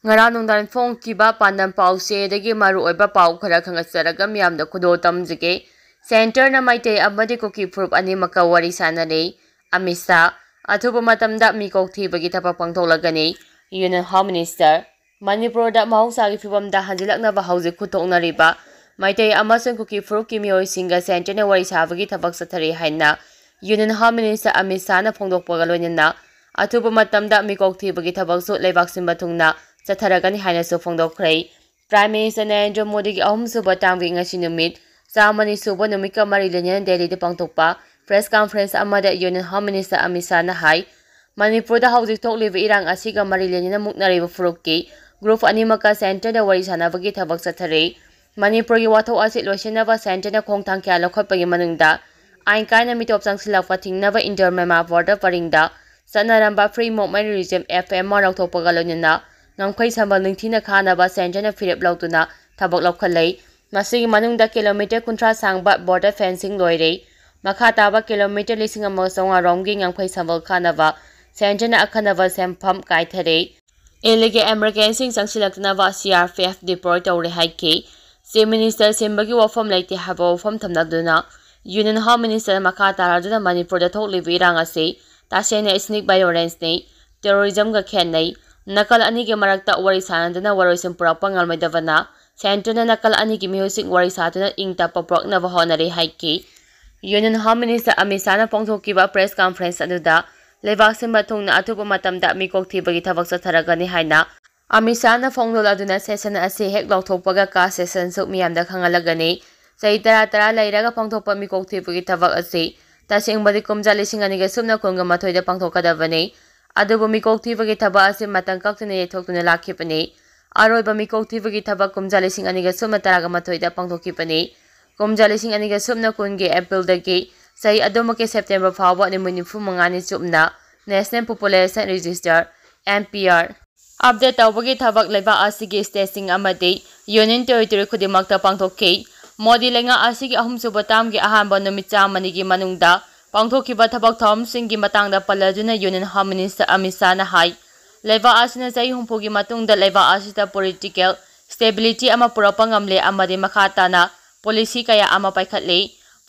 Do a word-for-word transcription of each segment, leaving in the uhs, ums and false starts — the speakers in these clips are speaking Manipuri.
ꯉꯔꯥꯡ ꯅꯨꯡꯗꯥꯡ ꯐꯣꯡꯈꯤꯕ ꯄꯥꯟꯗꯝ ꯄꯥꯎꯆꯦꯗꯒꯤ ꯃꯔꯨꯑꯣꯏꯕ ꯄꯥꯎ ꯈꯔ ꯈꯪꯒꯠꯆꯔꯒ ꯃꯤꯌꯥꯝꯗ ꯈꯨꯗꯣꯜ ꯇꯝꯖꯒꯦ꯫ ꯁꯦꯟꯇꯔꯅ ꯃꯩꯇꯩ ꯑꯃꯗꯤ ꯀꯨꯀꯤ ꯐꯨꯔꯨꯞ ꯑꯅꯤꯃꯛꯀ ꯋꯥꯔꯤ ꯁꯥꯟꯅꯔꯦ꯫ ꯑꯃꯤꯠ ꯁꯥ, ꯑꯊꯨꯕ ꯃꯇꯝꯗ ꯃꯤꯀꯣꯛ ꯊꯤꯕꯒꯤ ꯊꯕꯛ ꯄꯥꯡꯊꯣꯛꯂꯒꯅꯤ꯫ ꯌꯨꯅꯤꯌꯟ ꯍꯣꯝ ꯃꯤꯅꯤꯁꯇꯔ, ꯃꯅꯤꯄꯨꯔꯗ ꯃꯍꯧꯁꯥꯒꯤ ꯐꯤꯕꯝꯗ ꯍꯟꯖꯤꯜꯂꯛꯅꯕ ꯍꯧꯖꯤꯛ ꯈꯨꯠꯊꯣꯛꯅꯔꯤꯕ ꯃꯩꯇꯩ ꯑꯃꯁꯨꯡ ꯀꯨꯀꯤ ꯐꯨꯔꯨꯞꯀꯤ ꯃꯤꯑꯣꯏꯁꯤꯡꯒ ꯁꯦꯟꯇꯔꯅ ꯋꯥꯔꯤ ꯁꯥꯕꯒꯤ ꯊꯕꯛ ꯆꯠꯊꯔꯤ ꯍꯥꯏꯅ ꯌꯨꯅꯤꯌꯟ ꯍꯣꯝ ꯃꯤꯅꯤꯁꯇꯔ ꯑꯃꯤꯠ ꯁꯥꯍꯅ ꯐꯣꯡꯗꯣꯛꯄꯒ ꯂꯣꯏꯅꯅ ꯑꯊꯨꯕ ꯃꯇꯝꯗ ꯃꯤꯀꯣꯛ ꯊꯤꯕꯒꯤ ꯊꯕꯛꯁꯨ ꯂꯩꯕꯥꯛ ꯁꯤꯟꯕ ꯊꯨꯡꯅ ꯆꯠꯊꯔꯒꯅꯤ ꯍꯥꯏꯅꯁꯨ ꯐꯣꯡꯗꯣꯛꯈ꯭ꯔꯦ꯫ ꯄ꯭ꯔꯥꯏꯝ ꯃꯤꯅꯤꯁꯇꯔ ꯅꯔꯦꯟꯗ꯭ꯔ ꯃꯣꯗꯤꯒꯤ ꯑꯍꯨꯝꯁꯨꯕ ꯇꯥꯝꯒꯤ ꯉꯁꯤ ꯅꯨꯃꯤꯠ ꯆꯥꯝꯃꯅꯤ ꯁꯨꯕ ꯅꯨꯃꯤꯠꯀ ꯃꯔꯤ ꯂꯩꯅꯅ ꯗꯦꯜꯂꯤꯗ ꯄꯥꯡꯊꯣꯛꯄ ꯄ꯭ꯔꯦꯁ ꯀꯟꯐꯔꯦꯟꯁ ꯑꯃꯗ ꯌꯨꯅꯤꯌꯟ ꯍꯣꯝ ꯃꯤꯅꯤꯁꯇꯔ ꯑꯃꯤꯠ ꯁꯥꯍꯅ ꯍꯥꯏ, ꯃꯅꯤꯄꯨꯔꯗ ꯍꯧꯖꯤꯛ ꯊꯣꯛꯂꯤꯕ ꯏꯔꯥꯡ ꯑꯁꯤꯒ ꯃꯔꯤ ꯂꯩꯅꯅ ꯃꯨꯛꯅꯔꯤꯕ ꯐꯨꯔꯨꯞꯀꯤ ꯒ꯭ꯔꯨꯞ ꯑꯅꯤꯃꯛꯀ ꯁꯦꯟꯇꯔꯗ ꯋꯥꯔꯤ ꯁꯥꯟꯅꯕꯒꯤ ꯊꯕꯛ ꯆꯠꯊꯔꯤ꯫ ꯃꯅꯤꯄꯨꯔꯒꯤ ꯋꯥꯊꯣꯛ ꯑꯁꯤ ꯂꯣꯏꯁꯤꯟꯅꯕ ꯁꯦꯟꯇꯔꯅ ꯈꯣꯡꯊꯥꯡ ꯀꯌꯥ ꯂꯧꯈꯠꯄꯒꯤ ꯃꯅꯨꯡꯗ ꯑꯥꯏꯟ ꯀꯥꯏꯅ ꯃꯤꯇꯣꯞ ꯆꯪꯁꯤꯜꯂꯛꯄ ꯊꯤꯡꯅꯕ ꯏꯟꯇꯔ ꯃꯦꯃꯥ ꯕꯣꯔꯗꯔ ꯄꯔꯤꯡꯗ ꯆꯠꯅꯔꯝꯕ free movement regime, F M R, ꯂꯧꯊꯣꯛꯄꯒ ꯂꯣꯏꯅꯅ ꯉꯝꯈꯩ ꯁꯝꯕꯜ ꯅꯤꯡꯊꯤꯅ ꯈꯥꯅꯕ ꯁꯦꯟꯇꯔꯅ ꯐꯤꯔꯦꯞ ꯂꯧꯗꯨꯅ ꯊꯕꯛ ꯂꯧꯈꯠꯂꯦ꯫ ꯃꯁꯤꯒꯤ ꯃꯅꯨꯡꯗ ꯀꯤꯂꯣꯃꯤꯇꯔ ꯀꯨꯟꯊ꯭ꯔꯥ ꯁꯥꯡꯕ ꯕꯣꯔꯗꯔ ꯐꯦꯟꯁꯤꯡ ꯂꯣꯏꯔꯦ꯫ ꯃꯈꯥ ꯇꯥꯕ ꯀꯤꯂꯣꯃꯤꯇꯔ ꯂꯤꯁꯤꯡ ꯑꯃꯒ ꯆꯥꯝꯃꯉꯥ ꯔꯣꯝꯒꯤ ꯉꯝꯈꯩ ꯁꯝꯕꯜ ꯈꯥꯅꯕ ꯁꯦꯟꯇꯔꯅ ꯑꯈꯟꯅꯕ ꯁꯦꯟꯐꯝ ꯀꯥꯏꯊꯔꯦ꯫ Illegal ꯏꯃꯤꯒ꯭ꯔꯦꯟꯁꯤꯡ ꯆꯪꯁꯤꯜꯂꯛꯇꯅꯕ C R P F deploy ꯇꯧꯔꯦ ꯍꯥꯏꯈꯤ꯫ ꯆꯤꯐ ꯃꯤꯅꯤꯁꯇꯔ ꯁꯤꯟꯕꯒꯤ ꯋꯥꯐꯝ ꯂꯩꯇꯦ ꯍꯥꯏꯕ ꯋꯥꯐꯝ ꯊꯝꯅꯗꯨꯅ ꯌꯨꯅꯤꯌꯟ ꯍꯣꯝ ꯃꯤꯅꯤꯁꯇꯔꯅ ꯃꯈꯥ ꯇꯥꯔꯗꯨꯅ ꯃꯅꯤꯄꯨꯔꯗ ꯊꯣꯛꯂꯤꯕ ꯏꯔꯥꯡ ꯑꯁꯤ ꯇꯁꯦꯡꯅ ꯏꯊꯅꯤꯛ ꯚꯥꯏꯑꯣꯂꯦꯟꯁꯅꯤ, ꯇꯦꯔꯣꯔꯤꯖꯝꯒ ꯈꯦꯠꯅꯩ꯫ ꯅꯥꯀꯜ ꯑꯅꯤꯒꯤ ꯃꯔꯛꯇ ꯋꯥꯔꯤ ꯁꯥꯅꯗꯨꯅ ꯋꯥꯔꯣꯏꯁꯤꯟ ꯄꯨꯔꯛꯄ ꯉꯝꯂꯣꯏꯗꯕꯅ ꯁꯦꯟꯇꯔꯅ ꯅꯥꯀꯜ ꯑꯅꯤꯒꯤ ꯃꯤꯑꯣꯏꯁꯤꯡ ꯋꯥꯔꯤ ꯁꯥꯗꯨꯅ ꯏꯪ ꯇꯞꯄ ꯄꯨꯔꯛꯅꯕ ꯍꯣꯠꯅꯔꯤ ꯍꯥꯏꯈꯤ꯫ ꯌꯨꯅꯤꯌꯟ ꯍꯣꯝ ꯃꯤꯅꯤꯁꯇꯔ ꯑꯃꯤꯠ ꯁꯥꯍꯅ ꯐꯣꯡꯗꯣꯛꯈꯤꯕ ꯄ꯭ꯔꯦꯁ ꯀꯟꯐꯔꯦꯟꯁ ꯑꯗꯨꯗ ꯂꯩꯕꯥꯛ ꯁꯤꯟꯕ ꯊꯨꯡꯅ ꯑꯊꯨꯕ ꯃꯇꯝꯗ ꯃꯤꯀꯣꯛ ꯊꯤꯕꯒꯤ ꯊꯕꯛ ꯆꯠꯊꯔꯒꯅꯤ ꯍꯥꯏꯅ ꯑꯃꯤꯠ ꯁꯥꯍꯅ ꯐꯣꯡꯗꯣꯛꯂꯗꯨꯅ ꯁꯦꯁꯟ ꯑꯁꯤ ꯍꯦꯛ ꯂꯥꯎꯊꯣꯛꯄꯒ ꯀꯥ ꯁꯦꯁꯟꯁꯨ ꯃꯤꯌꯥꯝꯗ ꯈꯪꯍꯜꯂꯒꯅꯤ꯫ ꯆꯍꯤ ꯇꯔꯥ ꯇꯔꯥ ꯂꯩꯔꯒ ꯄꯥꯡꯊꯣꯛꯄ ꯃꯤꯀꯣꯛ ꯊꯤꯕꯒꯤ ꯊꯕꯛ ꯑꯁꯤ ꯇꯁꯦꯡꯕꯗꯤ ꯀꯨꯝꯖꯥ ꯂꯤꯁꯤꯡ ꯑꯅꯤꯒ ꯁꯨꯞꯅ ꯀꯨꯟꯒ ꯃꯥꯊꯣꯏꯗ ꯄꯥꯡꯊꯣꯛꯀꯗꯕꯅꯤ꯫ ꯑꯗꯨꯕꯨ ꯃꯤꯀꯣꯛ ꯊꯤꯕꯒꯤ ꯊꯕꯛ ꯑꯁꯤ ꯃꯇꯝ ꯀꯛꯇꯅ ꯌꯩꯊꯣꯛꯇꯨꯅ ꯂꯥꯛꯈꯤꯕꯅꯤ꯫ ꯑꯔꯣꯏꯕ ꯃꯤꯀꯣꯛ ꯊꯤꯕꯒꯤ ꯊꯕꯛ ꯀꯨꯝꯖꯥ ꯂꯤꯁꯤꯡ ꯑꯅꯤꯒ ꯁꯨꯞꯅ ꯇꯔꯥꯒ ꯃꯥꯊꯣꯏꯗ ꯄꯥꯡꯊꯣꯛꯈꯤꯕꯅꯤ꯫ ꯀꯨꯝꯖꯥ ꯂꯤꯁꯤꯡ ꯑꯅꯤꯒ ꯁꯨꯞꯅ ꯀꯨꯟꯒꯤ ꯑꯦꯄ꯭ꯔꯤꯜꯗꯒꯤ ꯆꯍꯤ ꯑꯗꯨꯃꯛꯀꯤ ꯁꯦꯞꯇꯦꯝꯕꯔ ꯐꯥꯎꯕ ꯅꯨꯃꯤꯠ ꯅꯤꯐꯨ ꯃꯉꯥꯅꯤ ꯆꯨꯞꯅ National Population Register, N P R, update ꯇꯧꯕꯒꯤ ꯊꯕꯛ ꯂꯩꯕꯥꯛ ꯑꯁꯤꯒꯤ ꯁ꯭ꯇꯦꯠꯁꯤꯡ ꯑꯃꯗꯤ ꯌꯨꯅꯤꯌꯟ ꯇꯦꯔꯤꯇꯣꯔꯤ ꯈꯨꯗꯤꯡꯃꯛꯇ ꯄꯥꯡꯊꯣꯛꯈꯤ꯫ ꯃꯣꯗꯤ ꯂꯩꯉꯥꯛ ꯑꯁꯤꯒꯤ ꯑꯍꯨꯝꯁꯨꯕ ꯇꯥꯝꯒꯤ ꯑꯍꯥꯟꯕ ꯅꯨꯃꯤꯠ ꯆꯥꯝꯃꯅꯤꯒꯤ ꯃꯅꯨꯡꯗ ꯄꯥꯡꯊꯣꯛꯈꯤꯕ ꯊꯕꯛ ꯊꯧꯔꯝꯁꯤꯡꯒꯤ ꯃꯇꯥꯡꯗ ꯄꯜꯂꯗꯨꯅ ꯌꯨꯅꯤꯌꯟ ꯍꯣꯝ ꯃꯤꯅꯤꯁꯇꯔ ꯑꯃꯤꯠ ꯁꯥꯍꯅ ꯍꯥꯏ, ꯂꯩꯕꯥꯛ ꯑꯁꯤꯅ ꯆꯍꯤ ꯍꯨꯝꯐꯨꯒꯤ ꯃꯇꯨꯡꯗ ꯂꯩꯕꯥꯛ ꯑꯁꯤꯗ political stability ꯑꯃ ꯄꯨꯔꯛꯄ ꯉꯝꯂꯦ ꯑꯃꯗꯤ ꯃꯈꯥ ꯇꯥꯅ policy ꯀꯌꯥ ꯑꯃ ꯄꯥꯏꯈꯠꯂꯤ꯫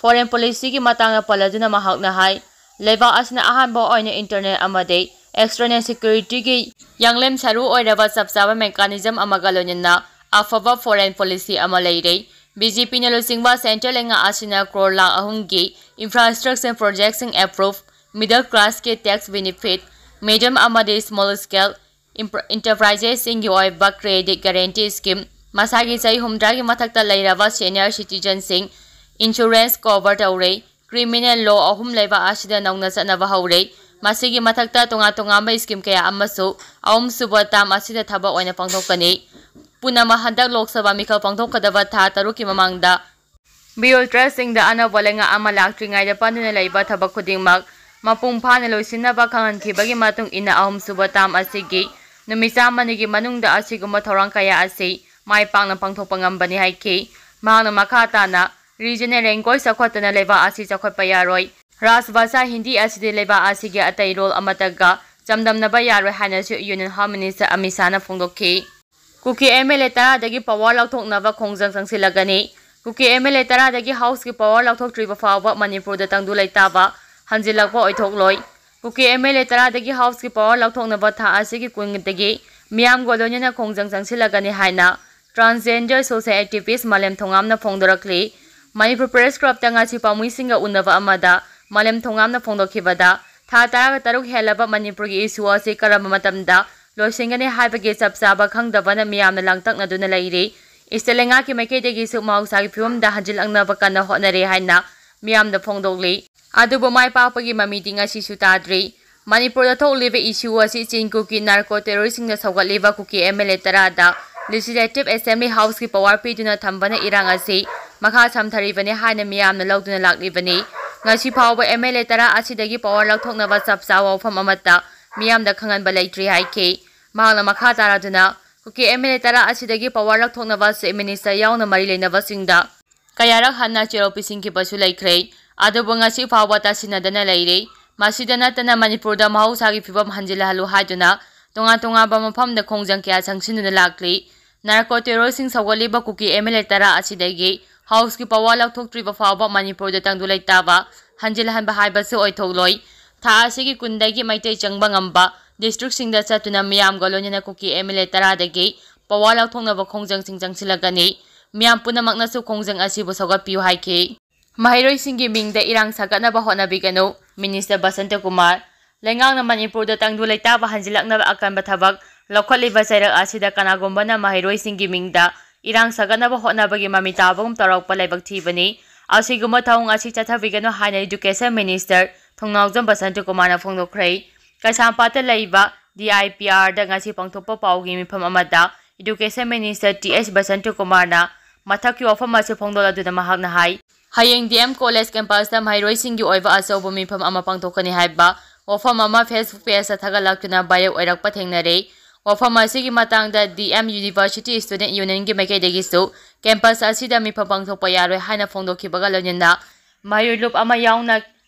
Foreign policyꯒꯤ ꯃꯇꯥꯡꯗ ꯄꯜꯂꯗꯨꯅ ꯃꯍꯥꯛꯅ ꯍꯥꯏ, ꯂꯩꯕꯥꯛ ꯑꯁꯤꯅ ꯑꯍꯥꯟꯕ ꯑꯣꯏꯅ internal ꯑꯃꯗꯤ external securityꯒꯤ ꯌꯥꯡꯂꯦꯝ ꯁꯔꯨ ꯑꯣꯏꯔꯕ ꯆꯞ ꯆꯥꯕ mechanism ꯑꯃꯒ ꯂꯣꯏꯅꯅ ꯑꯐꯕ foreign policy ꯑꯃ ꯂꯩꯔꯦ꯫ BJPꯅ ꯂꯨꯆꯤꯡꯕ central ꯂꯩꯉꯥꯛ ꯑꯁꯤꯅ crore ꯂꯥꯈ ꯑꯍꯨꯝꯒꯤ infrastructure projectꯁꯤꯡ approve, middle classꯀꯤ tax benefit, medium ꯑꯃꯗꯤ small scale enterprisesꯁꯤꯡꯒꯤ ꯑꯣꯏꯕ credit guarantee scheme, ꯃꯁꯥꯒꯤ ꯆꯍꯤ ꯍꯨꯝꯗ꯭ꯔꯥꯒꯤ ꯃꯊꯛꯇ ꯂꯩꯔꯕ senior citizenꯁꯤꯡ insurance cover ꯇꯧꯔꯦ꯫ Criminal law ꯑꯍꯨꯝ ꯂꯩꯕꯥꯛ ꯑꯁꯤꯗ ꯅꯧꯅ ꯆꯠꯅꯕ ꯍꯧꯔꯦ꯫ ꯃꯁꯤꯒꯤ ꯃꯊꯛꯇ ꯇꯣꯉꯥꯟ ꯇꯣꯉꯥꯟꯕ scheme ꯀꯌꯥ ꯑꯃꯁꯨ ꯑꯍꯨꯝꯁꯨꯕ term ꯑꯁꯤꯗ ꯊꯕꯛ ꯑꯣꯏꯅ ꯄꯥꯡꯊꯣꯛꯀꯅꯤ꯫ ꯄꯨꯟꯅ ꯍꯟꯗꯛ ꯂꯣꯛ ꯁꯚꯥ ꯃꯤꯈꯜ ꯄꯥꯡꯊꯣꯛꯀꯗꯕ ꯊꯥ ꯇꯔꯨꯛꯀꯤ ꯃꯃꯥꯡꯗ ꯕꯤꯌꯣꯜꯇ꯭ꯔꯁꯤꯡꯗ ꯑꯅꯧꯕ ꯂꯩꯉꯥꯛ ꯑꯃ ꯂꯥꯛꯇ꯭ꯔꯤꯉꯩꯗ ꯄꯟꯗꯨꯅ ꯂꯩꯕ ꯊꯕꯛ ꯈꯨꯗꯤꯡꯃꯛ ꯃꯄꯨꯡ ꯐꯥꯅ ꯂꯣꯏꯁꯤꯟꯅꯕ ꯈꯪꯍꯟꯈꯤꯕꯒꯤ ꯃꯇꯨꯡ ꯏꯟꯅ ꯑꯍꯨꯝꯁꯨꯕ term ꯑꯁꯤꯒꯤ ꯅꯨꯃꯤꯠ ꯆꯥꯝꯃꯅꯤꯒꯤ ꯃꯅꯨꯡꯗ ꯑꯁꯤꯒꯨꯝꯕ ꯊꯧꯔꯥꯡ ꯀꯌꯥ ꯑꯁꯤ ꯃꯥꯏ ꯄꯥꯛꯅ ꯄꯥꯡꯊꯣꯛꯄ ꯉꯝꯕꯅꯤ ꯍꯥꯏꯈꯤ꯫ ꯃꯍꯥꯛꯅ ꯃꯈꯥ ꯇꯥꯅ regional language ꯆꯥꯎꯈꯠꯇꯅ ꯂꯩꯕꯥꯛ ꯑꯁꯤ ꯆꯥꯎꯈꯠꯄ ꯌꯥꯔꯣꯏ꯫ ꯔꯥꯖ ꯚꯥꯁꯥ ꯍꯤꯟꯗꯤ ꯑꯁꯤꯗꯤ ꯂꯩꯕꯥꯛ ꯑꯁꯤꯒꯤ ꯑꯇꯩ ꯂꯣꯜ ꯑꯃꯠꯇꯒ ꯆꯥꯡꯗꯝꯅꯕ ꯌꯥꯔꯣꯏ ꯍꯥꯏꯅꯁꯨ Union Home Minister ꯑꯃꯤꯠ ꯁꯥꯍꯅ ꯐꯣꯡꯗꯣꯛꯈꯤ꯫ ꯀꯨꯀꯤ MLA ꯇꯔꯥꯗꯒꯤ power ꯂꯧꯊꯣꯛꯅꯕ ꯈꯣꯡꯖꯪ ꯆꯪꯁꯤꯜꯂꯒꯅꯤ꯫ ꯀꯨꯀꯤ MLA ꯇꯔꯥꯗꯒꯤ Houseꯀꯤ power ꯂꯧꯊꯣꯛꯇ꯭ꯔꯤꯕ ꯐꯥꯎꯕ ꯃꯅꯤꯄꯨꯔꯗ ꯇꯪꯗꯨ ꯂꯩꯇꯥꯕ ꯍꯟꯖꯤꯜꯂꯛꯄ ꯑꯣꯏꯊꯣꯛꯂꯣꯏ꯫ ꯀꯨꯀꯤ MLA ꯇꯔꯥꯗꯒꯤ Houseꯀꯤ power ꯂꯧꯊꯣꯛꯅꯕ ꯊꯥ ꯑꯁꯤꯒꯤ ꯀꯨꯟꯗꯒꯤ ꯃꯤꯌꯥꯝꯒ ꯂꯣꯏꯅꯅ ꯈꯣꯡꯖꯪ ꯆꯪꯁꯤꯜꯂꯒꯅꯤ ꯍꯥꯏꯅ transgender social activist ꯃꯥꯂꯦꯝ ꯊꯣꯉꯥꯝꯅ ꯐꯣꯡꯗꯣꯔꯛꯂꯤ꯫ ꯃꯅꯤꯄꯨꯔ Press Clubꯇ ꯉꯁꯤ ꯄꯥꯎꯃꯤꯁꯤꯡꯒ ꯎꯅꯕ ꯑꯃꯗ ꯃꯥꯂꯦꯝ ꯊꯣꯉꯥꯝꯅ ꯐꯣꯡꯗꯣꯛꯈꯤꯕꯗ, ꯊꯥ ꯇꯔꯥꯒ ꯇꯔꯨꯛ ꯍꯦꯜꯂꯕ ꯃꯅꯤꯄꯨꯔꯒꯤ issue ꯑꯁꯤ ꯀꯔꯝꯕ ꯃꯇꯝꯗ ꯂꯣꯏꯁꯤꯟꯒꯅꯤ ꯍꯥꯏꯕꯒꯤ ꯆꯞ ꯆꯥꯕ ꯈꯪꯗꯕꯅ ꯃꯤꯌꯥꯝꯅ ꯂꯥꯡꯇꯛꯅꯗꯨꯅ ꯂꯩꯔꯤ꯫ State ꯂꯩꯉꯥꯛꯀꯤ ꯃꯥꯏꯀꯩꯗꯒꯤꯁꯨ ꯃꯍꯧꯁꯥꯒꯤ ꯐꯤꯕꯝꯗ ꯍꯟꯖꯤꯜꯂꯛꯅꯕ ꯀꯟꯅ ꯍꯣꯠꯅꯔꯤ ꯍꯥꯏꯅ ꯃꯤꯌꯥꯝꯗ ꯐꯣꯡꯗꯣꯛꯂꯤ꯫ ꯑꯗꯨꯕꯨ ꯃꯥꯏ ꯄꯥꯛꯄꯒꯤ ꯃꯃꯤꯗꯤ ꯉꯁꯤꯁꯨ ꯇꯥꯗ꯭ꯔꯤ꯫ ꯃꯅꯤꯄꯨꯔꯗ ꯊꯣꯛꯂꯤꯕ issue ꯑꯁꯤ ꯆꯤꯡ ꯀꯨꯀꯤ narco terroristꯁꯤꯡꯅ ꯁꯧꯒꯠꯂꯤꯕ ꯀꯨꯀꯤ MLA ꯇꯔꯥꯗ Legislative Assembly Houseꯀꯤ power ꯄꯤꯗꯨꯅ ꯊꯝꯕꯅ ꯏꯔꯥꯡ ꯑꯁꯤ ꯃꯈꯥ ꯁꯝꯊꯔꯤꯕꯅꯤ ꯍꯥꯏꯅ ꯃꯤꯌꯥꯝꯅ ꯂꯧꯗꯨꯅ ꯂꯥꯛꯂꯤꯕꯅꯤ꯫ ꯉꯁꯤ ꯐꯥꯎꯕ MLA ꯇꯔꯥ ꯑꯁꯤꯗꯒꯤ power ꯂꯧꯊꯣꯛꯅꯕ ꯆꯞ ꯆꯥꯕ ꯋꯥꯐꯝ ꯑꯃꯠꯇ ꯃꯤꯌꯥꯝꯗ ꯈꯪꯍꯟꯕ ꯂꯩꯇ꯭ꯔꯤ ꯍꯥꯏꯈꯤ꯫ ꯃꯍꯥꯛꯅ ꯃꯈꯥ ꯇꯥꯔꯗꯨꯅ, ꯀꯨꯀꯤ MLA ꯇꯔꯥ ꯑꯁꯤꯗꯒꯤ power ꯂꯧꯊꯣꯛꯅꯕ Chief Minister ꯌꯥꯎꯅ ꯃꯔꯤ ꯂꯩꯅꯕꯁꯤꯡꯗ ꯀꯌꯥꯔꯛ ꯍꯟꯅ ꯆꯦꯔꯣ ꯄꯤꯁꯤꯟꯈꯤꯕꯁꯨ ꯂꯩꯈ꯭ꯔꯦ꯫ ꯑꯗꯨꯕꯨ ꯉꯁꯤ ꯐꯥꯎꯕ ꯇꯥꯁꯤꯟꯅꯗꯅ ꯂꯩꯔꯦ꯫ ꯃꯁꯤꯗ ꯅꯠꯇꯅ ꯃꯅꯤꯄꯨꯔꯗ ꯃꯍꯧꯁꯥꯒꯤ ꯐꯤꯕꯝ ꯍꯟꯖꯤꯜꯍꯜꯂꯨ ꯍꯥꯏꯗꯨꯅ ꯇꯣꯉꯥꯟ ꯇꯣꯉꯥꯟꯕ ꯃꯐꯝꯗ ꯈꯣꯡꯖꯪ ꯀꯌꯥ ꯆꯪꯁꯤꯟꯗꯨꯅ ꯂꯥꯛꯂꯤ꯫ Narco ꯇꯦꯔꯣꯔꯁꯤꯡ ꯁꯧꯒꯠꯂꯤꯕ Kuki M L A ꯇꯔꯥ ꯑꯁꯤꯗꯒꯤ ꯍꯥꯎꯁꯀꯤ ꯄꯋꯥꯔ ꯂꯧꯊꯣꯛꯇ꯭ꯔꯤꯕ ꯐꯥꯎꯕ ꯃꯅꯤꯄꯨꯔꯗ ꯇꯪꯗꯨ ꯂꯩꯇꯥꯕ ꯍꯟꯖꯤꯜꯍꯟꯕ ꯍꯥꯏꯕꯁꯨ ꯑꯣꯏꯊꯣꯛꯂꯣꯏ꯫ ꯊꯥ ꯑꯁꯤꯒꯤ ꯀꯨꯟꯗꯒꯤ ꯃꯩꯇꯩ ꯆꯪꯕ ꯉꯝꯕ ꯗꯤꯁꯇ꯭ꯔꯤꯛꯁꯤꯡꯗ ꯆꯠꯇꯨꯅ ꯃꯤꯌꯥꯝꯒ ꯂꯣꯏꯅꯅ ꯀꯨꯀꯤ ꯑꯦꯝ ꯑꯦꯜ ꯑꯦ ꯇꯔꯥꯗꯒꯤ ꯄꯋꯥꯔ ꯂꯧꯊꯣꯛꯅꯕ ꯈꯣꯡꯖꯪꯁꯤꯡ ꯆꯪꯁꯤꯜꯂꯛꯀꯅꯤ꯫ ꯃꯤꯌꯥꯝ ꯄꯨꯝꯅꯃꯛꯅꯁꯨ ꯈꯣꯡꯖꯪ ꯑꯁꯤꯕꯨ ꯁꯧꯒꯠꯄꯤꯌꯨ ꯍꯥꯏꯈꯤ꯫ ꯃꯍꯩꯔꯣꯏꯁꯤꯡꯒꯤ ꯃꯤꯡꯗ ꯏꯔꯥꯡ ꯁꯥꯒꯠꯅꯕ ꯍꯣꯠꯅꯕꯤꯒꯅꯨ, ꯃꯤꯅꯤꯁꯇꯔ ꯕꯁꯟꯇ ꯀꯨꯃꯥꯔ꯫ ꯂꯩꯉꯥꯛꯅ ꯃꯅꯤꯄꯨꯔꯗ ꯇꯪꯗꯨ ꯂꯩꯇꯥꯕ ꯍꯟꯖꯤꯜꯂꯛꯅꯕ ꯑꯀꯟꯕ ꯊꯕꯛ ꯂꯧꯈꯠꯂꯤꯕ ꯆꯩꯔꯛ ꯑꯁꯤꯗ ꯀꯅꯥꯒꯨꯝꯕꯅ ꯃꯍꯩꯔꯣꯏꯁꯤꯡꯒꯤ ꯃꯤꯡꯗ ꯏꯔꯥꯡ ꯁꯥꯒꯠꯅꯕ ꯍꯣꯠꯅꯕꯒꯤ ꯃꯃꯤ ꯇꯥꯕꯒꯨꯝ ꯇꯧꯔꯛꯄ ꯂꯥꯏꯕꯛ ꯊꯤꯕꯅꯤ꯫ ꯑꯁꯤꯒꯨꯝꯕ ꯊꯧꯑꯣꯡ ꯑꯁꯤ ꯆꯠꯊꯕꯤꯒꯅꯨ ꯍꯥꯏꯅ ꯏꯗꯨꯀꯦꯁꯟ ꯃꯤꯅꯤꯁꯇꯔ ꯊꯣꯡꯅꯥꯎꯖꯝ ꯕꯁꯟꯇ ꯀꯨꯃꯥꯔꯅ ꯐꯣꯡꯗꯣꯛꯈ꯭ꯔꯦ꯫ ꯀꯩꯁꯥꯝꯄꯥꯠꯇ ꯂꯩꯕ ꯗꯤ ꯑꯥꯏ ꯄꯤ ꯑꯥꯔꯗ ꯉꯁꯤ ꯄꯥꯡꯊꯣꯛꯄ ꯄꯥꯎꯒꯤ ꯃꯤꯐꯝ ꯑꯃꯗ ꯏꯗꯨꯀꯦꯁꯟ ꯃꯤꯅꯤꯁꯇꯔ ꯇꯤ ꯑꯦꯁ ꯕꯁꯟꯇ ꯀꯨꯃꯥꯔꯅ ꯃꯊꯛꯀꯤ ꯋꯥꯐꯝ ꯑꯁꯤ ꯐꯣꯡꯗꯣꯛꯂꯗꯨꯅ ꯃꯍꯥꯛꯅ ꯍꯥꯏ, ꯍꯌꯦꯡ ꯗꯤ ꯑꯦꯝ ꯀꯣꯂꯦꯖ ꯀꯦꯝꯄꯁꯇ ꯃꯍꯩꯔꯣꯏꯁꯤꯡꯒꯤ ꯑꯣꯏꯕ ꯑꯆꯧꯕ ꯃꯤꯐꯝ ꯑꯃ ꯄꯥꯡꯊꯣꯛꯀꯅꯤ ꯍꯥꯏꯕ ꯋꯥꯐꯝ ꯑꯃ ꯐꯦꯁꯕꯨꯛ ꯄꯦꯖꯇ ꯊꯥꯒꯠꯂꯛꯇꯨꯅ ꯚꯥꯏꯔꯦꯜ ꯑꯣꯏꯔꯛꯄ ꯊꯦꯡꯅꯔꯦ꯫ ꯋꯥꯐꯝ ꯑꯁꯤꯒꯤ ꯃꯇꯥꯡꯗ ꯗꯤ ꯑꯦꯝ ꯌꯨꯅꯤꯚꯔꯁꯤꯇꯤ ꯁ꯭ꯇꯨꯗꯦꯟꯠ ꯌꯨꯅꯤꯌꯟꯒꯤ ꯃꯥꯏꯀꯩꯗꯒꯤꯁꯨ ꯀꯦꯝꯄꯁ ꯑꯁꯤꯗ ꯃꯤꯐꯝ ꯄꯥꯡꯊꯣꯛꯄ ꯌꯥꯔꯣꯏ ꯍꯥꯏꯅ ꯐꯣꯡꯗꯣꯛꯈꯤꯕꯒ ꯂꯣꯏꯅꯅ ꯃꯍꯩꯔꯣꯏ ꯂꯨꯞ ꯑꯃ ꯌꯥꯎꯅ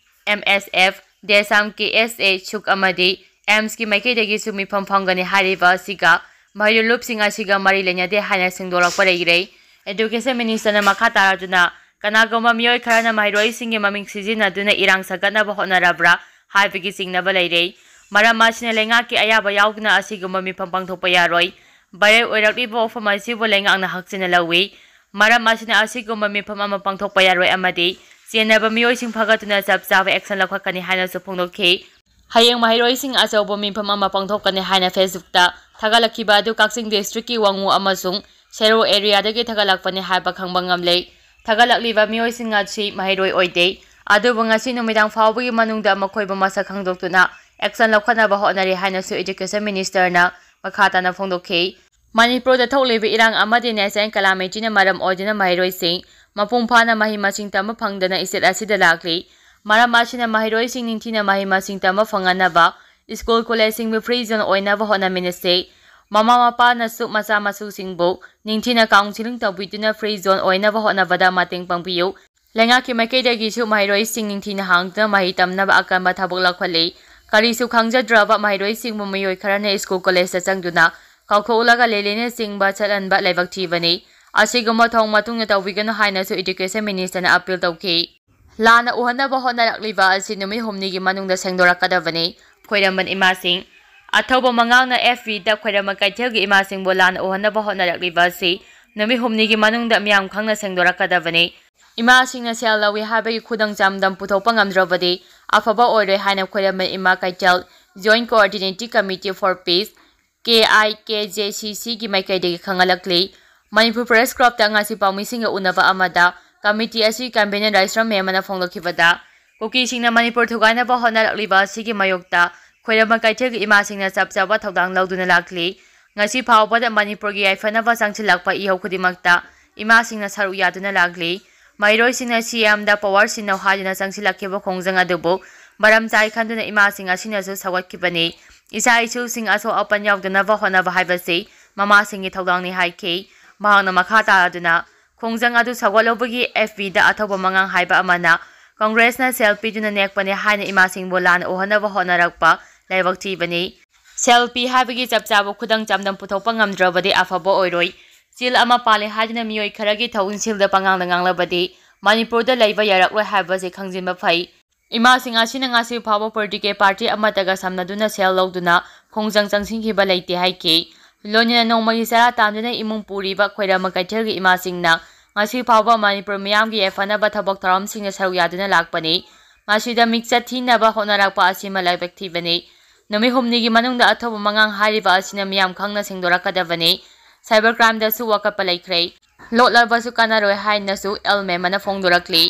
ꯑꯦꯝ ꯑꯦꯁ ꯑꯦꯐ, ꯗꯦꯁꯥꯝ, ꯀꯦ ꯑꯦꯁ ꯑꯦ, ꯁꯨꯛ ꯑꯃꯗꯤ ꯑꯦꯝꯁꯀꯤ ꯃꯥꯏꯀꯩꯗꯒꯤꯁꯨ ꯃꯤꯐꯝ ꯐꯝꯒꯅꯤ ꯍꯥꯏꯔꯤꯕ ꯑꯁꯤꯒ ꯃꯍꯩꯔꯣꯏ ꯂꯨꯞꯁꯤꯡ ꯑꯁꯤꯒ ꯃꯔꯤ ꯂꯩꯅꯗꯦ ꯍꯥꯏꯅ ꯁꯦꯡꯗꯣꯔꯛꯄ ꯂꯩꯈ꯭ꯔꯦ꯫ ꯑꯦꯗꯨꯀꯦꯁꯟ ꯃꯤꯅꯤꯁꯇꯔꯅ ꯃꯈꯥ ꯇꯥꯔꯗꯨꯅ ꯀꯅꯥꯒꯨꯝꯕ ꯃꯤꯑꯣꯏ ꯈꯔꯅ ꯃꯍꯩꯔꯣꯏꯁꯤꯡꯒꯤ ꯃꯃꯤꯡ ꯁꯤꯖꯤꯟꯅꯗꯨꯅ ꯏꯔꯥꯡ ꯁꯥꯒꯠꯅꯕ ꯍꯣꯠꯅꯔꯕ꯭ꯔꯥ ꯍꯥꯏꯕꯒꯤ ꯆꯤꯡꯅꯕ ꯂꯩꯔꯦ꯫ ꯃꯔꯝ ꯑꯁꯤꯅ ꯂꯩꯉꯥꯛꯀꯤ ꯑꯌꯥꯕ ꯌꯥꯎꯗꯅ ꯑꯁꯤꯒꯨꯝꯕ ꯃꯤꯐꯝ ꯄꯥꯡꯊꯣꯛꯄ ꯌꯥꯔꯣꯏ꯫ ꯚꯥꯏꯔꯦꯜ ꯑꯣꯏꯔꯛꯂꯤꯕ ꯋꯥꯐꯝ ꯑꯁꯤꯕꯨ ꯂꯩꯉꯥꯛꯅ ꯍꯛꯆꯤꯟꯅ ꯂꯧꯏ꯫ ꯃꯔꯝ ꯑꯁꯤꯅ ꯑꯁꯤꯒꯨꯝꯕ ꯃꯤꯐꯝ ꯑꯃ ꯄꯥꯡꯊꯣꯛꯄ ꯌꯥꯔꯣꯏ ꯑꯃꯗꯤ ꯆꯦꯟꯅꯕ ꯃꯤꯑꯣꯏꯁꯤꯡ ꯐꯥꯒꯠꯇꯨꯅ ꯆꯞ ꯆꯥꯕ ꯑꯦꯛꯁꯟ ꯂꯧꯈꯠꯀꯅꯤ ꯍꯥꯏꯅꯁꯨ ꯐꯣꯡꯗꯣꯛꯈꯤ꯫ ꯍꯌꯦꯡ ꯃꯍꯩꯔꯣꯏꯁꯤꯡ ꯑꯆꯧꯕ ꯃꯤꯐꯝ ꯑꯃ ꯄꯥꯡꯊꯣꯛꯀꯅꯤ ꯍꯥꯏꯅ ꯐꯦꯁꯕꯨꯛꯇ ꯊꯥꯒꯠꯂꯛꯈꯤꯕ ꯑꯗꯨ ꯀꯛꯆꯤꯡ ꯗꯤꯁꯇ꯭ꯔꯤꯛꯀꯤ ꯋꯥꯉꯨ ꯑꯃꯁꯨꯡ ꯁꯦꯔꯧ ꯑꯦꯔꯤꯌꯥꯗꯒꯤ ꯊꯥꯒꯠꯂꯛꯄꯅꯤ ꯍꯥꯏꯕ ꯈꯪꯕ ꯉꯝꯂꯦ꯫ ꯊꯥꯒꯠꯂꯛꯂꯤꯕ ꯃꯤꯑꯣꯏꯁꯤꯡ ꯑꯁꯤ ꯃꯍꯩꯔꯣꯏ ꯑꯣꯏꯗꯦ, ꯑꯗꯨꯕꯨ ꯉꯁꯤ ꯅꯨꯃꯤꯗꯥꯡ ꯐꯥꯎꯕꯒꯤ ꯃꯅꯨꯡꯗ ꯃꯈꯣꯏꯕꯨ ꯃꯁꯛ ꯈꯪꯗꯣꯛꯇꯨꯅ ꯑꯦꯛꯁꯟ ꯂꯧꯈꯠꯅꯕ ꯍꯣꯠꯅꯔꯤ ꯍꯥꯏꯅꯁꯨ ꯏꯗꯨꯀꯦꯁꯟ ꯃꯤꯅꯤꯁꯇꯔꯅ ꯃꯈꯥ ꯇꯥꯅ ꯐꯣꯡꯗꯣꯛꯈꯤ꯫ ꯃꯅꯤꯄꯨꯔꯗ ꯊꯣꯛꯂꯤꯕ ꯏꯔꯥꯡ ꯑꯃꯗꯤ ꯅꯦꯆꯔꯦꯜ ꯀꯦꯂꯥꯃꯤꯇꯤꯅ ꯃꯔꯝ ꯑꯣꯏꯗꯨꯅ ꯃꯍꯩꯔꯣꯏꯁꯤꯡ ꯃꯄꯨꯡ ꯐꯥꯅ ꯃꯍꯩ ꯃꯁꯤꯡ ꯇꯝꯕ ꯐꯪꯗꯅ ꯏꯁꯇꯦꯠ ꯑꯁꯤꯗ ꯂꯥꯛꯂꯤ꯫ ꯃꯔꯝ ꯑꯁꯤꯅ ꯃꯍꯩꯔꯣꯏꯁꯤꯡ ꯅꯤꯡꯊꯤꯅ ꯃꯍꯩ ꯃꯁꯤꯡ ꯇꯝꯕ ꯐꯪꯍꯟꯅꯕ ꯁ꯭ꯀꯨꯜ ꯀꯣꯂꯦꯖꯁꯤꯡꯕꯨ ꯐ꯭ꯔꯤ ꯖꯣꯟ ꯑꯣꯏꯅꯕ ꯍꯣꯠꯅꯃꯤꯟꯅꯁꯤ꯫ ꯃꯃꯥ ꯃꯄꯥꯅꯁꯨ ꯃꯆꯥ ꯃꯁꯨꯁꯤꯡꯕꯨ ꯅꯤꯡꯊꯤꯅ ꯀꯥꯎꯟꯁꯤꯂꯤꯡ ꯇꯧꯕꯤꯗꯨꯅ ꯐ꯭ꯔꯤ ꯖꯣꯟ ꯑꯣꯏꯅꯕ ꯍꯣꯠꯅꯕꯗ ꯃꯇꯦꯡ ꯄꯥꯡꯕꯤꯌꯨ꯫ ꯂꯩꯉꯥꯛꯀꯤ ꯃꯥꯏꯀꯩꯗꯒꯤꯁꯨ ꯃꯍꯩꯔꯣꯏꯁꯤꯡ ꯅꯤꯡꯊꯤꯅ ꯍꯥꯡꯗꯨꯅ ꯃꯍꯩ ꯇꯝꯅꯕ ꯑꯀꯟꯕ ꯊꯕꯛ ꯂꯧꯈꯠꯂꯤ꯫ ꯀꯔꯤꯁꯨ ꯈꯪꯖꯗ꯭ꯔꯕ ꯃꯍꯩꯔꯣꯏꯁꯤꯡꯕꯨ ꯃꯤꯑꯣꯏ ꯈꯔꯅ ꯁ꯭ꯀꯨꯜ ꯀꯣꯂꯦꯖꯇ ꯆꯪꯗꯨꯅ ꯀꯥꯎꯊꯣꯛꯂꯒ ꯂꯦꯂꯦꯅꯆꯤꯡꯕ ꯆꯠꯍꯟꯕ ꯂꯥꯏꯕꯛ ꯊꯤꯕꯅꯤ꯫ ꯑꯁꯤꯒꯨꯝꯕ ꯊꯧꯑꯣꯡ ꯃꯇꯨꯡꯗ ꯇꯧꯕꯤꯒꯅꯨ ꯍꯥꯏꯅꯁꯨ ꯏꯗꯨꯀꯦꯁꯟ ꯃꯤꯅꯤꯁꯇꯔꯅ ꯑꯄꯤꯜ ꯇꯧꯈꯤ꯫ ꯂꯥꯟꯅ ꯎꯍꯟꯅꯕ ꯍꯣꯠꯅꯔꯛꯂꯤꯕ ꯑꯁꯤ ꯅꯨꯃꯤꯠ ꯍꯨꯝꯅꯤꯒꯤ ꯃꯅꯨꯡꯗ ꯁꯦꯡꯗꯣꯔꯛꯀꯗꯕꯅꯤ꯫ ꯈ꯭ꯋꯥꯏꯔꯝꯕꯟ ꯏꯃꯥꯁꯤꯡ꯫ ꯑꯊꯧꯕ ꯃꯉꯥꯡꯅ ꯑꯦꯐ ꯕꯤꯗ ꯈ꯭ꯋꯥꯏꯔꯝꯕꯟ ꯀꯩꯊꯦꯜꯒꯤ ꯏꯃꯥꯁꯤꯡꯕꯨ ꯂꯥꯟꯅ ꯎꯍꯟꯅꯕ ꯍꯣꯠꯅꯔꯛꯂꯤꯕ ꯑꯁꯤ ꯅꯨꯃꯤꯠ ꯍꯨꯝꯅꯤꯒꯤ ꯃꯅꯨꯡꯗ ꯃꯤꯌꯥꯝ ꯈꯪꯅ ꯁꯦꯡꯗꯣꯔꯛꯀꯗꯕꯅꯤ꯫ ꯏꯃꯥꯁꯤꯡꯅ ꯁꯦꯜ ꯂꯧꯏ ꯍꯥꯏꯕꯒꯤ ꯈꯨꯗꯝ ꯆꯥꯡꯗꯝ ꯄꯨꯊꯣꯛꯄ ꯉꯝꯗ꯭ꯔꯕꯗꯤ ꯑꯐꯕ ꯑꯣꯏꯔꯣꯏ ꯍꯥꯏꯅ ꯈ꯭ꯋꯥꯏꯔꯝꯕꯟ ꯏꯃꯥ ꯀꯩꯊꯦꯜ Joint Coordinating Committee for Peace, K I K J ꯁꯤ ꯁꯤꯒꯤ ꯃꯥꯏꯀꯩꯗꯒꯤ ꯈꯪꯍꯜꯂꯛꯂꯤ꯫ ꯃꯅꯤꯄꯨꯔ ꯄ꯭ꯔꯦꯁ ꯀ꯭ꯂꯕꯇ ꯉꯁꯤ ꯄꯥꯎꯃꯤꯁꯤꯡꯒ ꯎꯅꯕ ꯑꯃꯗ ꯀꯃꯤꯇꯤ ꯑꯁꯤꯒꯤ ꯀꯟꯚꯦꯅꯔ ꯔꯥꯏꯁ꯭ꯔꯝ ꯃꯦꯃꯅ ꯐꯣꯡꯗꯣꯛꯈꯤꯕꯗ, ꯀꯨꯀꯤꯁꯤꯡꯅ ꯃꯅꯤꯄꯨꯔ ꯊꯨꯒꯥꯏꯅꯕ ꯍꯣꯠꯅꯔꯛꯂꯤꯕ ꯑꯁꯤꯒꯤ ꯃꯥꯌꯣꯛꯇ ꯈ꯭ꯋꯥꯏꯔꯝꯕꯟ ꯀꯩꯊꯦꯜꯒꯤ ꯏꯃꯥꯁꯤꯡꯅ ꯆꯞ ꯆꯥꯕ ꯊꯧꯗꯥꯡ ꯂꯧꯗꯨꯅ ꯂꯥꯛꯂꯤ꯫ ꯉꯁꯤ ꯐꯥꯎꯕꯗ ꯃꯅꯤꯄꯨꯔꯒꯤ ꯌꯥꯏꯐꯅꯕ ꯆꯪꯁꯤꯜꯂꯛꯄ ꯏꯍꯧ ꯈꯨꯗꯤꯡꯃꯛꯇ ꯏꯃꯥꯁꯤꯡꯅ ꯁꯔꯨꯛ ꯌꯥꯗꯨꯅ ꯂꯥꯛꯂꯤ꯫ ꯃꯍꯩꯔꯣꯏꯁꯤꯡꯅ ꯁꯤ ꯑꯦꯝꯗ ꯄꯋꯥꯔ ꯁꯤꯟꯅꯧ ꯍꯥꯏꯗꯨꯅ ꯆꯪꯁꯤꯜꯂꯛꯈꯤꯕ ꯈꯣꯡꯖꯪ ꯑꯗꯨꯕꯨ ꯃꯔꯝ ꯆꯥꯏ ꯈꯟꯗꯨꯅ ꯏꯃꯥꯁꯤꯡ ꯑꯁꯤꯅꯁꯨ ꯁꯧꯒꯠꯈꯤꯕꯅꯤ꯫ ꯏꯆꯥ ꯏꯁꯨꯁꯤꯡ ꯑꯁꯣꯛ ꯑꯄꯟ ꯌꯥꯎꯗꯅꯕ ꯍꯣꯠꯅꯕ ꯍꯥꯏꯕꯁꯤ ꯃꯃꯥꯁꯤꯡꯒꯤ ꯊꯧꯗꯥꯡꯅꯤ ꯍꯥꯏꯈꯤ꯫ ꯃꯍꯥꯛꯅ ꯃꯈꯥ ꯇꯥꯗꯨꯅ ꯈꯣꯡꯖꯪ ꯑꯗꯨ ꯁꯧꯒꯠꯂꯨꯕꯒꯤ ꯑꯦꯐ ꯕꯤꯗ ꯑꯊꯧꯕ ꯃꯉꯥꯡ ꯍꯥꯏꯕ ꯑꯃꯅ ꯀꯪꯒ꯭ꯔꯦꯁꯅ ꯁꯦꯜ ꯄꯤꯗꯨꯅ ꯅꯦꯛꯄꯅꯤ ꯍꯥꯏꯅ ꯏꯃꯥꯁꯤꯡꯕꯨ ꯂꯥꯟꯅ ꯎꯍꯟꯅꯕ ꯍꯣꯠꯅꯔꯛꯄ ꯂꯥꯏꯕꯛ ꯊꯤꯕꯅꯤ꯫ ꯁꯦꯜ ꯄꯤ ꯍꯥꯏꯕꯒꯤ ꯆꯞ ꯆꯥꯕ ꯈꯨꯗꯝ ꯆꯥꯡꯗꯝ ꯄꯨꯊꯣꯛꯄ ꯉꯝꯗ꯭ꯔꯕꯗꯤ ꯑꯐꯕ ꯑꯣꯏꯔꯣꯏ꯫ ꯆꯤꯜ ꯑꯃ ꯄꯥꯜꯂꯦ ꯍꯥꯏꯗꯨꯅ ꯃꯤꯑꯣꯏ ꯈꯔꯒꯤ ꯊꯧꯁꯤꯜꯗ ꯄꯉꯥꯡꯗ ꯉꯥꯡꯂꯕꯗꯤ ꯃꯅꯤꯄꯨꯔꯗ ꯂꯩꯕ ꯌꯥꯔꯛꯂꯣꯏ ꯍꯥꯏꯕꯁꯤ ꯈꯪꯖꯤꯟꯕ ꯐꯩ꯫ ꯏꯃꯥꯁꯤꯡ ꯑꯁꯤꯅ ꯉꯁꯤ ꯐꯥꯎꯕ ꯄꯣꯂꯤꯇꯤꯀꯦꯜ ꯄꯥꯔꯇꯤ ꯑꯃꯠꯇꯒ ꯁꯝꯅꯗꯨꯅ ꯁꯦꯜ ꯂꯧꯗꯨꯅ ꯈꯣꯡꯖꯪ ꯆꯪꯁꯤꯟꯈꯤꯕ ꯂꯩꯇꯦ ꯍꯥꯏꯈꯤ꯫ ꯂꯣꯏꯅꯅ ꯅꯣꯡꯃꯒꯤ ꯆꯔꯥ ꯇꯥꯟꯗꯨꯅ ꯏꯃꯨꯡ ꯄꯨꯔꯤꯕ ꯈ꯭ꯋꯥꯏꯔꯝꯕꯟ ꯀꯩꯊꯦꯜꯒꯤ ꯏꯃꯥꯁꯤꯡꯅ ꯉꯁꯤ ꯐꯥꯎꯕ ꯃꯅꯤꯄꯨꯔ ꯃꯤꯌꯥꯝꯒꯤ ꯌꯥꯏꯐꯅꯕ ꯊꯕꯛ ꯊꯧꯔꯝꯁꯤꯡꯗ ꯁꯔꯨꯛ ꯌꯥꯗꯨꯅ ꯂꯥꯛꯄꯅꯤ꯫ ꯃꯁꯤꯗ ꯃꯤꯡꯆꯠ ꯊꯤꯅꯕ ꯍꯣꯠꯅꯔꯛꯄ ꯑꯁꯤꯃ ꯂꯥꯏꯕꯛ ꯊꯤꯕꯅꯤ꯫ ꯅꯨꯃꯤꯠ ꯍꯨꯝꯅꯤꯒꯤ ꯃꯅꯨꯡꯗ ꯑꯊꯧꯕ ꯃꯉꯥꯡ ꯍꯥꯏꯔꯤꯕ ꯑꯁꯤꯅ ꯃꯤꯌꯥꯝ ꯈꯪꯅ ꯁꯦꯡꯗꯣꯔꯛꯀꯗꯕꯅꯤ꯫ ꯁꯥꯏꯕꯔ ꯀ꯭ꯔꯥꯏꯝꯗꯁꯨ ꯋꯥꯀꯠꯄ ꯂꯩꯈ꯭ꯔꯦ꯫ ꯂꯣꯠꯂꯕꯁꯨ ꯀꯥꯟꯅꯔꯣꯏ ꯍꯥꯏꯅꯁꯨ ꯑꯦꯜ ꯃꯦꯃꯅ ꯐꯣꯡꯗꯣꯔꯛꯂꯤ꯫